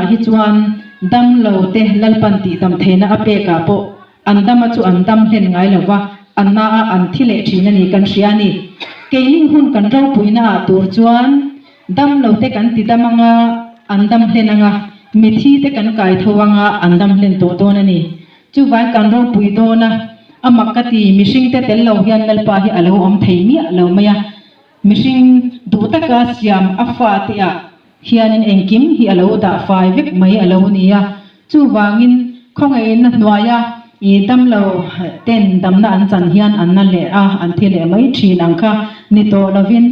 hunah hi chuan dam lo te Lalpan tihdam theihna a pekah pawh an dama chu an dam hlen ngai lo va, an na a an thi leh thin a ni kan hria a ni. Keini hun kan ropuina ah tur chuan dam lo te kan ti dam anga an dam hlen anga, mithi te kan kai tho anga an dam hlen tawh dawn a ni. Chuvang kan ropui dawn a, a mak ka ti, mihring te tel lo hian Lalpa hi a lo awm thei miah lo mai a. Mihring duh taka siam a fate ah hianin engkim hi a lo dah fai vek mai a lo ni a. Chuvangin khawngaihna hnuaia i damlo ten damna an chan hian an na leh a, an thi leh mai thin ang kha ni tawh lovin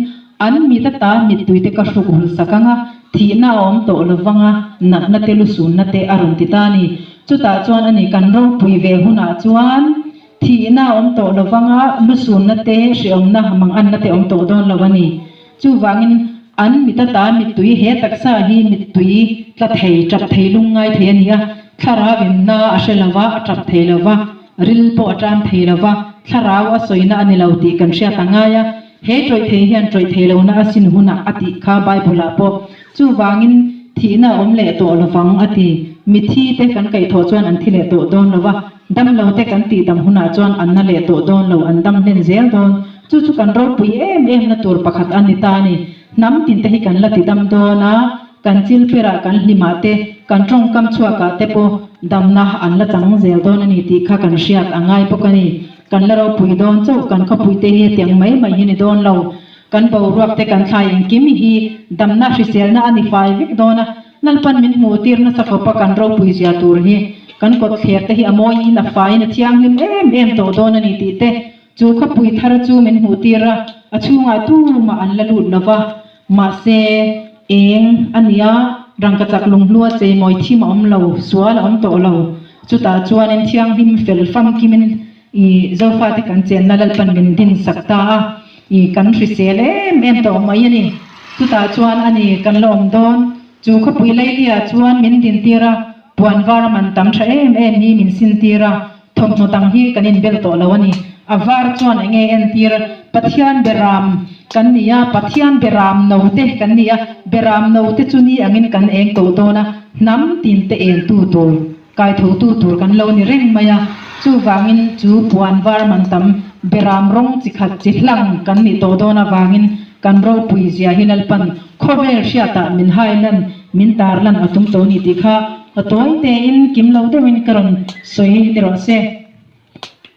an mit ata mittui te ka hruk hul sak ang a, thihna a awm tawh lovang a, natna te lusunna te a rawn ti ta a ni. Chutah chuan a ni kan ropui ve hunah chuan Thihna a awm tawh lo vanga lusunna te, hreawmna, manganna te awm tawh dawn lo a ni. Chuvangin an mit ata mittui he taksa hi mittui tla thei, tap thei, lungngai thei a ni a. Thlarau in na a hre lo va, a tap thei lo va, ril pawh a tan thei lo va, thlarau a sawina a ni lo tih kan hriat a ngai a. He tawih thei hian tawih thei lohna a sin hunah a tih kha Bible ah pawh. Chuvangin thihna a awm leh tawh lo vang a ti. Mithi te kan kaihthawh chuan an thi leh tawh dawn lo va. Damlo te kan tih dam hunah chuan an na leh tawh dawn lo, an dam hlen zel dawn. Chu chu kan ropui em em na tur pakhat a ni ta a ni. Hnam tin te hi kan la ti dam dawn a, kan chil perah kan hlimah te, kan tawngkam chhuakah te pawh damna an la chang zel dawn a ni tih kha kan hriat a ngai bawk a ni. Kan la ropui dawn chauh, kan khawpui te hi hetiang mai mai hi ni dawn lo. Kan boruak te kan thlai engkim hi damna hriselna a ni fai vek dawn a. Lalpan min hmuh tir nasa khawp a kan ropui zia tur hi kan kawt thler te hi a mawiin a faiin a thianghlim em em tawh dawn a ni tih te chu khawpui thar chu min hmuh tir a, a chhungah tumah an la lut lo va, mahse eng a nia rangkachak lunghlua cheimawi thim a awm lo, sual a awm tawh lo, chutah chuanin thianghlim fel famkimin i Zofate kan chenna Lalpan min din sak ta a, i kan hrisel em em tawh mai a ni. Chutah chuan a ni kan la awm dawn. Chu khawpui Leilia chuan min dintir a, puan var a man tam tha em em hi min sintir a, thawmhnaw dang hi kan inbel tawh lo a ni. A var chuan eng nge entir? Pathian beram kan ni a, Pathian beram note kan ni a, beram note chu ni angin kan eng tawh dawn a, hnam tin te entu tur. Kaithotu tur kan lo ni reng mai a, chuvangin chu puan var man tam beram rawng chi khat chi hlang kan nih tawh dawn avangin kan ropui zia hi Lalpan khawvel hriatah min hailan, min tarlan a tum tawh ni tih kha ka tawi tein kim lo deuhin ka rawn sawi ni rawh se.